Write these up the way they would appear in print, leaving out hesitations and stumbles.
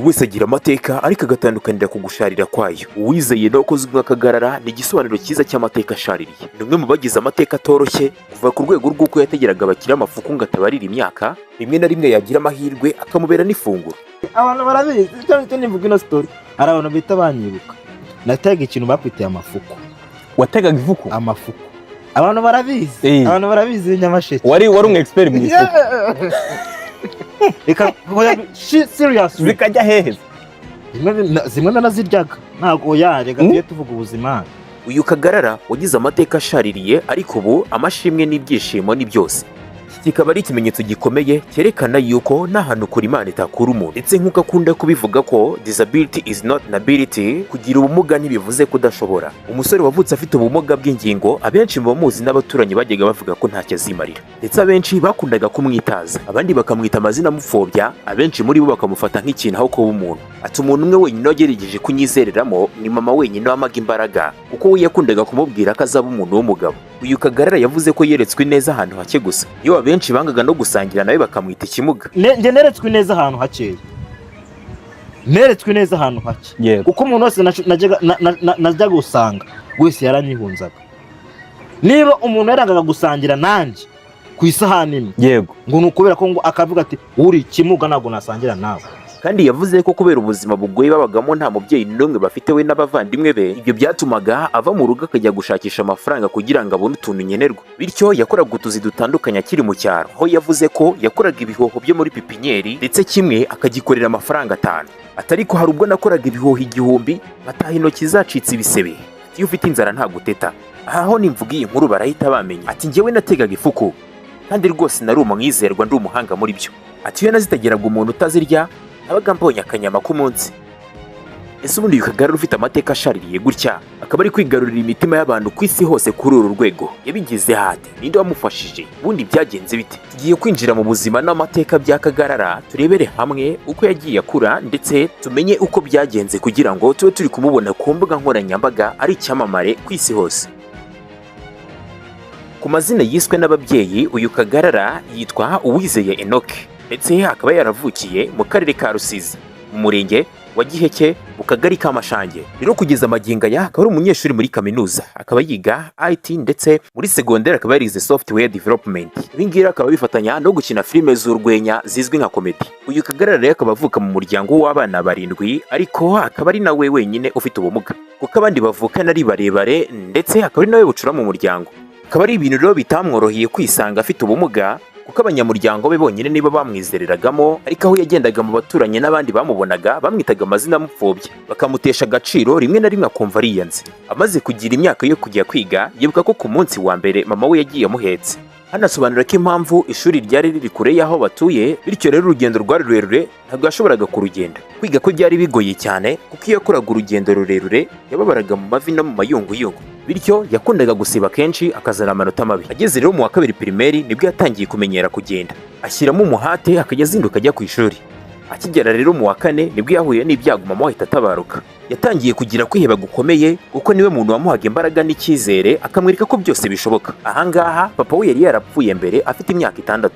Wese agira amateka, ariko agatandukanira ku gusharira kwayo. Uwizeye no uzwi nka Kagarara ni igisobanuro cyiza cy'amateka ashaririye. Ni umwe mu bagize amateka atoroshye, kuva ku rwego rw'uko yategeraga abakire amafuku ngo atabarira imyaka, rimwe na rimwe yagira amahirwe akamubera n'ifunguro. Abantu barabizi icyo nicyo. Nivuga ino story, hari abantu bita banyibuka. Natega ikintu bakwitiye amafuku. Wategaga ifuku? Amafuku, abantu barabizi. Abantu barabizi, Nyamasheke. Wari umu expert mu ifuku? Reka serious. Zikajya hehe? Zimwe nanaziryaga, ntabwo yarega. Tujye tuvuga ubuzima. Uyu Kagarara wagize amateka ashaririye, ariko ubu amashimwe n'ibyishimo ni byose. Iki kikaba ari ikimenyetso gikomeye cyerekana yuko nta hantu kure Imana itakura umuntu, ndetse nk'uko akunda kubivuga ko "disability is not inability", kugira ubumuga ntibivuze kudashobora. Umusore wavutse afite ubumuga bw'ingingo, abenshi mu bamuzi n'abaturanyi bajyaga bavuga ko ntacyo azimarira, ndetse abenshi bakundaga kumwitaza, abandi bakamwita amazina amupfobya, abenshi muri bo bakamufata nk'ikintu aho kuba umuntu. Ati: "Umuntu umwe wenyine wagerageje kunyizereramo ni mama wenyine wamaga imbaraga, kuko we yakundaga kumubwira ko azaba umuntu w'umugabo." Uyu Kagarara yavuze ko yeretswe neza ahantu hake gusa, iyo abenshi bangaga no gusangira nawe bakamwita ikimuga. Njye neretswe neza ahantu hakeya, neretswe neza ahantu hake. Kuko umuntu wese najyaga gusanga wese yaranyihunzaga. Niba umuntu yarangaga gusangira nanjye ku isahani imwe, ngo ni ukubera ko ngo akavuga ati: "Uri ikimuga, ntabwo nasangira nawe." Kandi yavuze ko kubera ubuzima bugoye babagamo, nta mubyeyi n'umwe bafite we n'abavandimwe be, ibyo byatumaga ava mu rugo akajya gushakisha amafaranga kugira ngo abone utuntu nkenerwa. Bityo yakoraga utuzi dutandukanye akiri mu cyaro, aho yavuze ko yakoraga ibihoho byo muri pipinyeri, ndetse kimwe akagikorera amafaranga 5. Ati: "Ariko hari ubwo nakoraga ibihoho 1000, nkataha intoki zacitse ibisebe." Ati: "Iyo ufite inzara ntaguteta." Aha ho nimvuga iyi nkuru barahita bamenya. Ati: "Njyewe nategaga ifuku, kandi rwose nari umwizerwa, ndi umuhanga muri byo." Ati: "Iyo nazitegeraga umuntu utazirya, nabaga mbonye akanyama k'umunsi." Ese ubundi uyu Kagarara ufite amateka ashaririye gutya, akaba ari kwigarurira imitima y'abantu ku isi hose kuri uru rwego, yabigize hate? Ninde wamufashije? Ubundi byagenze bite? Tugiye kwinjira mu buzima n'amateka bya Kagarara, turebere hamwe uko yagiye akura, ndetse tumenye uko byagenze kugira ngo tube turi kumubona ku mbuga nkoranyambaga ari icyamamare ku isi hose. Ku mazina yiswe n'ababyeyi, uyu Kagarara yitwa Uwizeye Enoke, ndetse akaba yaravukiye mu karere ka Rusizi, mu murenge wa Giheke, mu kagari ka Mashange. Rero kugeza magingo aya akaba ari umunyeshuri muri kaminuza, akaba yiga IT, ndetse muri segonderi akaba yarize software development. Ibi ngibi akaba bifatanya no gukina filime z'urwenya zizwi nka comedy. Uyu Kagarara rero akaba avuka mu muryango w'abana barindwi, ariko akaba ari nawe wenyine ufite ubumuga, kuko abandi bavukana ari barebare, ndetse akaba ari nawe bucura mu muryango. Akaba ari ibintu rero bitamworoheye kwisanga afite ubumuga, kuko abanyamuryango be bonyine nibo bamwizereragamo, ariko aho yagendaga mu baturanyi n'abandi bamubonaga bamwitaga amazina amupfobya, bakamutesha agaciro, rimwe na rimwe akumva ariyanze. Amaze kugira imyaka yo kujya kwiga, yibuka ko ku munsi wa mbere mama we yagiye amuhetse. Hanasobanura ko impamvu ishuri ryari riri kure y'aho batuye, bityo rero urugendo rwari rurerure, ntabwo yashoboraga kurugenda. Kwiga ko byari bigoye cyane, kuko iyo yakoraga urugendo rurerure yababaraga mu mavi no mu mayunguyungu, bityo yakundaga gusiba kenshi akazana amanota mabi. Ageze rero mu wa kabiri primaire, nibwo yatangiye kumenyera kugenda, ashyiramo umuhate, akajya azinduka ajya ku ishuri. Akigera rero mu wa kane, nibwo yahuye n'ibyago, mama we ahita atabaruka. Yatangiye kugira kwiheba gukomeye, kuko niwe muntu wamuhaga imbaraga n'icyizere, akamwereka ko byose bishoboka. Ahangaha papa we yari yarapfuye mbere afite imyaka 6,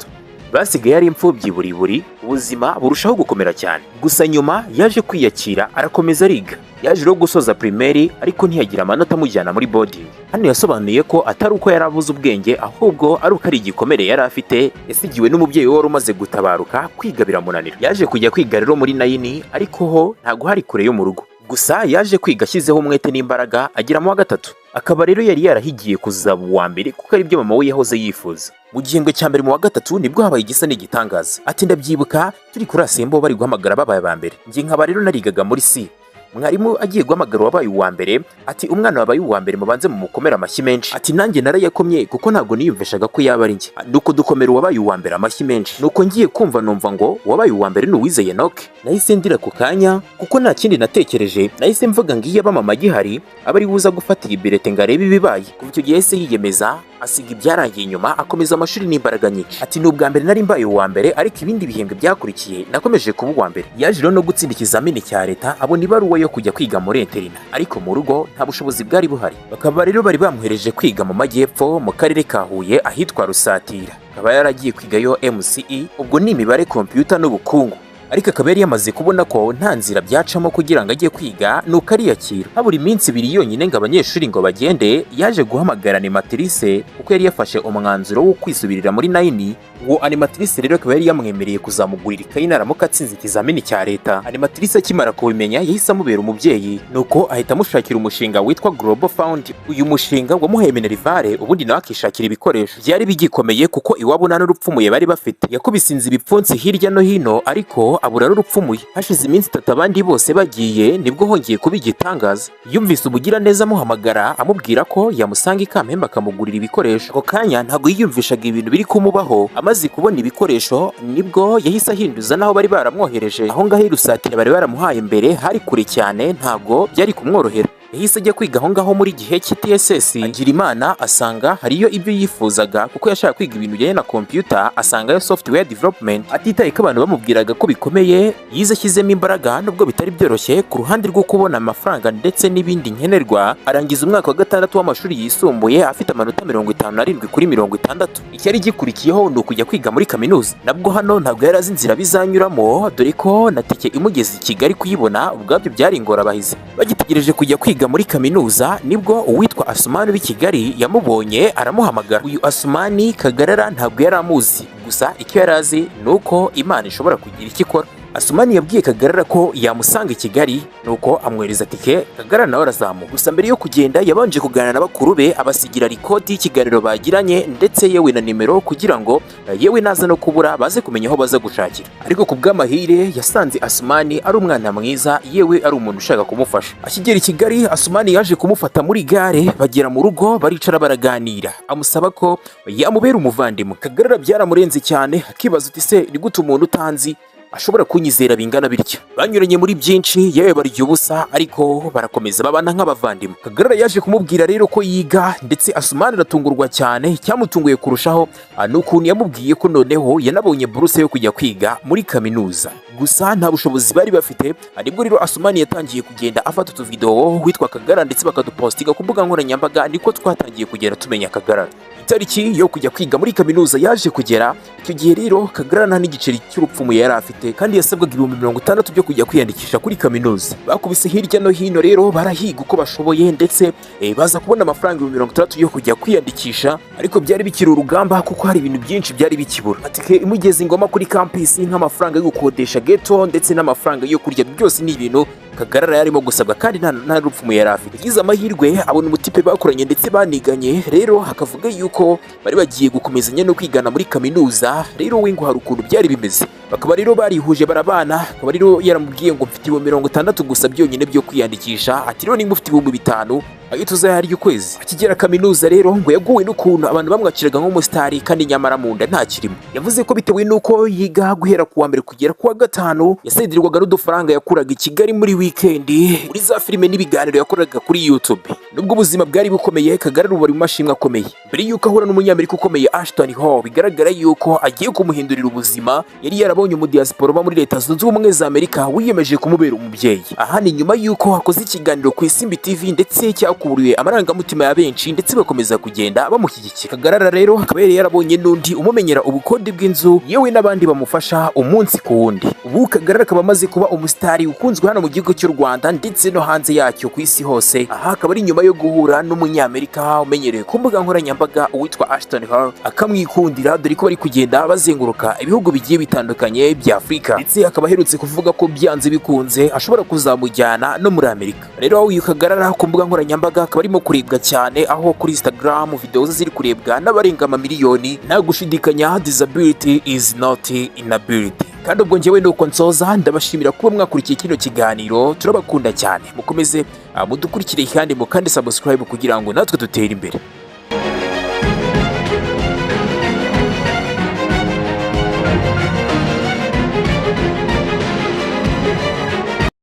basigaye ari imfubyi buri buri, ubuzima burushaho gukomera cyane. Gusa nyuma yaje kwiyakira, arakomeza ariga. Yaje rero gusoza primaire, ariko ntiyagira amanota amujyana muri boarding. Hano yasobanuye ko atari uko yari abuze ubwenge, ahubwo ari uko ari igikomere yari afite yasigiwe n'umubyeyi we wari umaze gutabaruka, kwiga biramunanira. Yaje kujya kwiga rero muri nine, ariko ho ntabwo hari kure yo mu rugo. Gusa yaje kwiga ashyizeho umwete n'imbaraga, agera mu wa gatatu. Akaba rero yari yarahigiye kuzaba uwa mbere, kuko ari byo mama we yahoze yifuza. Mu gihembwe cya mbere mu wa gatatu, nibwo habaye igisa n'igitangaza. Ati: "Ndabyibuka turi kuri assembly, bari guhamagara babaye aba mbere, njye nkaba rero narigaga muri C. Mwarimu agiye guhamagara uwabaye uwa mbere, ati: 'Umwana wabaye uwa mbere mubanze mumukomere amashyi menshi.' Ati: 'Nanjye narayakomye, kuko ntabwo niyumvishaga ko yaba ari njye.' Nuko dukomera uwabaye uwa mbere amashyi menshi. Nuko ngiye kumva numva ngo uwabaye uwa mbere ni Uwizeye Enoke. Nahise ndira ku kanya, kuko nta kindi natekereje. Nahise mvuga ngo iyo aba mama agihari, aba ari buza gufata iyi bulletin ngo arebe ibibaye." Kuva icyo gihe yahise yiyemeza, asiga ibyarangiye inyuma, akomeza amashuri n'imbaraga nyinshi. Ati: "Ni ubwa mbere nari mbaye uwa mbere, ariko ibindi bihembwe byakurikiye nakomeje kuba uwa mbere." Yaje rero no gutsinda ikizamini cya leta, abona ibaruwa yo kujya kwiga muri internat, ariko mu rugo nta bushobozi bwari buhari. Bakaba rero bari bamuhereje kwiga mu majyepfo, mu karere ka Huye, ahitwa Rusatira. Akaba yaragiye kwigayo MCE, ubwo ni imibare, kompiyuta n'ubukungu. Ariko akaba yari yamaze kubona ko nta nzira byacamo kugira ngo ajye kwiga, nuko ariyakira. Habura iminsi 2 yonyine ngo abanyeshuri ngo bagende, yaje guhamagara animatrice kuko yari yafashe umwanzuro wo kwisubirira muri nine. Uwo animatrice rero akaba yari yamwemereye kuzamugurira ikayi naramuka atsinze ikizamini cya leta. Animatrice akimara kubimenya yahise amubera umubyeyi, nuko ahita amushakira umushinga witwa Global Fund. Uyu mushinga wamuhaye minerval, ubundi nawe akishakira ibikoresho. Byari bigikomeye kuko iwabo nta n'urupfumuye bari bafite. Yakubise inzu ibipfunsi hirya no hino, ariko abura n'urupfumuye. Hashize iminsi 3 abandi bose bagiye, nibwo hongeye kuba igitangaza. Yumvise umugiraneza amuhamagara, amubwira ko yamusanga i Kamembe akamugurira ibikoresho. Ako kanya ntabwo yiyumvishaga ibintu biri kumubaho. Amaze kubona ibikoresho nibwo yahise ahinduza n'aho bari baramwohereje. Aho ngaho i Rusatira bari baramuhaye mbere hari kure cyane, ntabwo byari kumworohera. Yahise ajya kwiga aho ngaho muri gihe cy'TSS. Agira Imana asanga hariyo ibyo yifuzaga, kuko yashaka kwiga ibintu bijyanye na computer, asangayo software development. Atitaye ko abantu bamubwiraga ko bikomeye, yize ashyizemo imbaraga nubwo bitari byoroshye ku ruhande rwo kubona amafaranga ndetse n'ibindi nkenerwa. Arangiza umwaka wa gatandatu w'amashuri yisumbuye afite amanota 57 kuri 60. Icyari gikurikiyeho ni ukujya kwiga muri kaminuza. Nabwo hano ntabwo yari azi inzira bizanyuramo, dore ko na tike imugeza i Kigali kuyibona ubwabyo byari ingorabahizi. Bagitegereje kujya kwiga muri kaminuza, nibwo uwitwa Asumani w'i Kigali yamubonye, aramuhamagara. Uyu Asumani Kagarara ntabwo yari amuzi, gusa icyo yari azi ni uko Imana ishobora kugira icyo ikora. Asumani yabwiye Kagarara ko yamusanga i Kigali, nuko amwohereza tike. Kagarara nawe arazamuka. Gusa mbere yo kugenda yabanje kuganira na bakuru be, abasigira record y'ikiganiro bagiranye ndetse yewe na nimero, kugira ngo yewe naza no kubura baze kumenya aho baza gushakira. Ariko ku bw'amahire yasanze Asumani ari umwana mwiza, yewe ari umuntu ushaka kumufasha. Akigera i Kigali, Asumani yaje kumufata muri gare, bagera mu rugo baricara baraganira, amusaba ko yamubera umuvandimwe. Kagarara byaramurenze cyane, akibaza uti: "Se ni gute umuntu utanzi ashobora kunyizera bingana bityo?" Banyuranye muri byinshi, yewe barya ubusa, ariko barakomeza babana nk'abavandimwe. Kagarara yaje kumubwira rero ko yiga, ndetse Asumani aratungurwa cyane. Icyamutunguye kurushaho ni ukuntu yamubwiye ko noneho yanabonye buruse yo kujya kwiga muri kaminuza, gusa nta bushobozi bari bafite. Nibwo rero Asumani yatangiye kugenda afata utuvidewo witwa Kagarara ndetse bakadupostinga ku mbuga nkoranyambaga, niko twatangiye kugenda tumenya Kagarara. Itariki yo kujya kwiga muri kaminuza yaje kugera. Icyo gihe rero Kagarara nta n'igiceri cy'urupfumu yari afite, kandi yasabwaga 60,000 byo kujya kwiyandikisha kuri kaminuza. Bakubise hirya no hino rero, barahiga uko bashoboye, ndetse baza kubona amafaranga 60,000 yo kujya kwiyandikisha. Ariko byari bikiri urugamba kuko hari ibintu byinshi byari bikibura: atike imugeza ingoma kuri campus, nk'amafaranga yo gukodesha ghetto ndetse n'amafaranga yo kurya. Byose ni ibintu Kagarara yarimo gusabwa kandi nta rupfumu yari afite. Yagize amahirwe abona umutipe bakoranye ndetse baniganye, rero akavuga yuko bari bagiye gukomezanya no kwigana muri kaminuza. Rero we ngo hari ukuntu byari bimeze, bakaba rero barihuje barabana. Akaba rero yaramubwiye ngo: "Mfite 60,000 gusa byonyine byo kwiyandikisha." Ati: "Rero nimba ufite 5000, ayo tuzayarya ukwezi." Akigera kaminuza rero ngo yaguwe n'ukuntu abantu bamwakiraga nk'umusitari kandi nyamara mu nda nta kirimo. Yavuze ko bitewe n'uko yiga guhera ku wa mbere kugera ku wa gatanu, yasenderwaga n'udufaranga yakuraga i Kigali muri wikendi, muri za filime n'ibiganiro yakoraga kuri YouTube. Nubwo ubuzima bwari bukomeye, Kagarara ubu ari mu mashimwe akomeye. Mbere y'uko ahura n'umunyamerika ukomeye Ashton Hall, bigaragara yuko agiye kumuhindurira ubuzima, yari yarabonye umudiaspora uba muri Leta Zunze Ubumwe za Amerika wiyemeje kumubera umubyeyi. Aha ni nyuma y'uko akoze ikiganiro ku Isimbi TV, ndetse cyakuriye amarangamutima ya benshi, ndetse bakomeza kugenda bamushyigikira. Kagarara rero akaba yari yarabonye n'undi umumenyera ubukode bw'inzu, yewe n'abandi bamufasha umunsi ku wundi. Ubu Kagarara akaba amaze kuba umusitari ukunzwe hano mu gihugu cy'u Rwanda ndetse no hanze yacyo ku isi hose. Aha akaba ari nyuma yo guhura n'umunyamerika umenyerewe ku mbuga nkoranyambaga witwa Ashton Hall, akamwikundira, dore ko bari kugenda bazenguruka ibihugu bigiye bitandukanye bya Afurika, ndetse akaba aherutse kuvuga ko byanze bikunze ashobora kuzamujyana no muri Amerika. Rero uyu Kagarara ku mbuga nkoranyambaga akaba arimo kurebwa cyane, aho kuri Instagram video ze ziri kurebwa n'abarenga amamiliyoni. Nta gushidikanya, disability is not inability. Kandi ubwo njyewe nuko nsoza, ndabashimira kuba mwakurikiye kino kiganiro. Turabakunda cyane, mukomeze mudukurikire kandi mukande subscribe kugira ngo natwe dutere imbere.